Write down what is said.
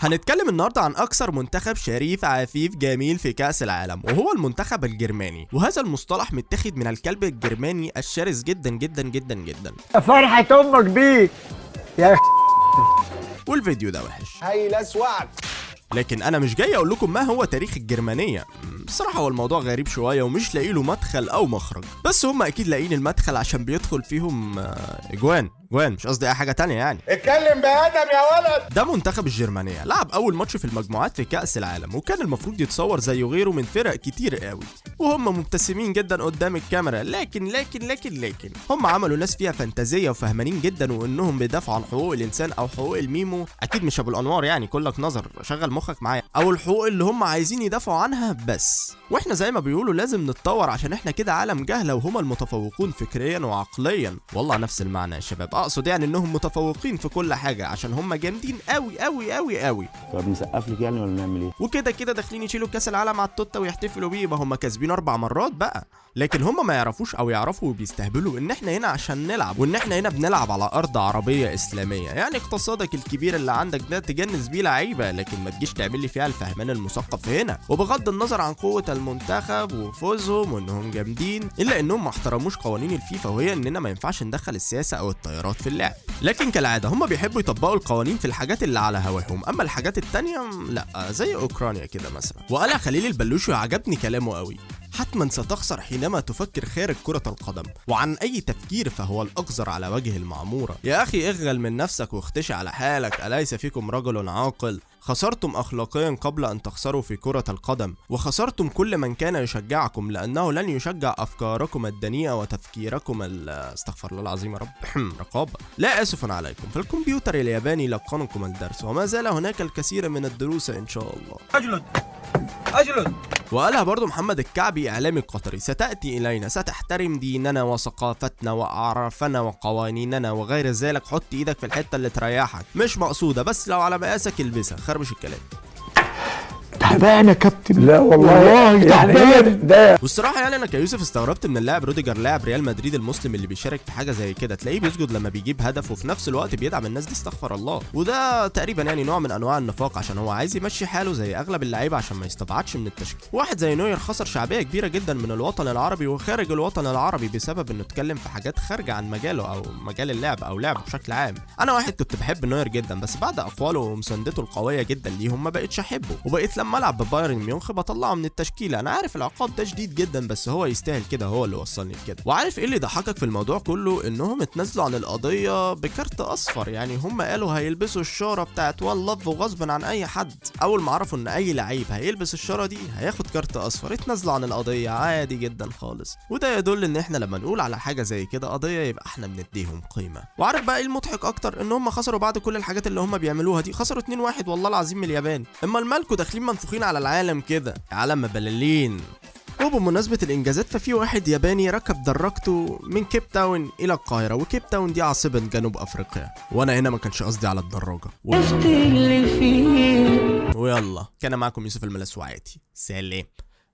هنتكلم النهارده عن اكثر منتخب شريف عفيف جميل في كأس العالم، وهو المنتخب الجرماني. وهذا المصطلح متاخد من الكلب الجرماني الشرس جدا جدا جدا جدا. فرحة امك بيك يا والفيديو ده وحش هيلس وعد. لكن انا مش جاي اقول لكم ما هو تاريخ الجرمانية. بصراحة هو الموضوع غريب شوية ومش لاقي له مدخل او مخرج، بس هم اكيد لاقيين المدخل عشان بيدخل فيهم اجوان اجوان، مش قصدي اي حاجة تانية يعني. اتكلم بأدب يا ولد. ده منتخب الجرمانية لعب اول ماتش في المجموعات في كأس العالم، وكان المفروض يتصور زيه غيره من فرق كتير قوي، وهم مبتسمين جدا قدام الكاميرا. لكن لكن لكن لكن هم عملوا ناس فيها فانتازية وفهمانين جدا، وانهم بيدافعوا عن حقوق الانسان او حقوق الميمو، اكيد مش ابو الانوار يعني، كلك نظر شغل مخك معايا، او الحقوق اللي هم عايزين يدافعوا عنها بس. واحنا زي ما بيقولوا لازم نتطور عشان احنا كده عالم جهلة وهما المتفوقون فكريا وعقليا. والله نفس المعنى يا شباب، اقصد يعني انهم متفوقين في كل حاجة عشان هم جامدين قوي قوي قوي قوي. طب نسقف لك يعني ولا نعمل ايه؟ وكده كده داخلين يشيلوا كاس العالم على التوته ويحتفلوا بيه، ما هم كاسبين 4 مرات بقى. لكن هم ما يعرفوش او يعرفوا وبيستهبلوا ان احنا هنا عشان نلعب، وان احنا هنا بنلعب على ارض عربية اسلامية. يعني اقتصادك الكبير اللي عندك ده تجنس بيه لعيبة، لكن ما تجيش تعمل لي فيها الفهمان المثقف هنا. وبغض النظر عن قوة المنتخب وفوزهم وانهم جامدين، الا انهم ما احترموش قوانين الفيفا، وهي اننا ما ينفعش ندخل السياسة او التيارات في اللعب. لكن كالعادة هم بيحبوا يطبقوا القوانين في الحاجات اللي على هواهم، اما الحاجات التانية لا، زي اوكرانيا كده مثلا. وقال خليل البلوشي وعجبني كلامه قوي: حتما ستخسر حينما تفكر خارج كرة القدم، وعن أي تفكير فهو الأقذر على وجه المعمورة. يا أخي اغل من نفسك واختشي على حالك، أليس فيكم رجل عاقل؟ خسرتم أخلاقيا قبل أن تخسروا في كرة القدم، وخسرتم كل من كان يشجعكم، لأنه لن يشجع أفكاركم الدنيئة وتفكيركم استغفر الله العظيم يا رب رقابة. لا آسف عليكم، فالكمبيوتر الياباني لقنكم الدرس، وما زال هناك الكثير من الدروس إن شاء الله. أجلد أجلد. وقالها برضو محمد الكعبي إعلامي قطري: ستأتي إلينا، ستحترم ديننا وثقافتنا وأعرافنا وقوانيننا وغير ذلك. حط إيدك في الحتة اللي تريحك، مش مقصودة، بس لو على مقاسك البسها. خربش الكلام. تعبان يا كابتن. لا والله تعبان ده. والصراحة يعني انا كيوسف استغربت من اللاعب روديجر، لاعب ريال مدريد المسلم اللي بيشارك في حاجة زي كده، تلاقيه بيسجد لما بيجيب هدف وفي نفس الوقت بيدعم الناس دي، استغفر الله. وده تقريبا يعني نوع من انواع النفاق، عشان هو عايز يمشي حاله زي اغلب اللعيبة عشان ما يستبعدش من التشكيل. واحد زي نوير خسر شعبية كبيرة جدا من الوطن العربي وخارج الوطن العربي بسبب انه اتكلم في حاجات خارجه عن مجاله او مجال اللعب او لعبه بشكل عام. انا واحد كنت بحب نوير جدا، بس بعد اقواله ومساندته القوية جدا ليهم ما بقتش احبه، وبقيت لما العب ببايرن ميونخ بطلعه من التشكيلة. انا عارف العقاب ده شديد جدا، بس هو يستاهل كده، هو اللي وصلني لكده. وعارف ايه اللي ضحكك في الموضوع كله؟ انهم اتنازلوا عن القضية بكارت اصفر. يعني هم قالوا هيلبسوا الشارة بتاعت one love وغصب عن اي حد. اول ما عرفوا ان اي لعيب هيلبس الشارة دي هياخد كارت اصفر، اتنازلوا عن القضية عادي جدا خالص. وده يدل ان احنا لما نقول على حاجة زي كده قضية يبقى احنا بنديهم قيمة. وعارف بقى ايه المضحك اكتر؟ ان هم خسروا بعد كل الحاجات اللي هم بيعملوها دي، خسروا 2-1 والله العظيم من اليابان. اما المالكو داخلين منفوخين على العالم كده، عالم مبللين. وبمناسبة الإنجازات، ففي واحد ياباني ركب دراجته من كيب تاون إلى القاهرة، وكيب تاون دي عاصمة جنوب أفريقيا. وأنا هنا ما كانش قصدي على الدراجة. ويلا كان معكم يوسف الملسوعاتي، سلام.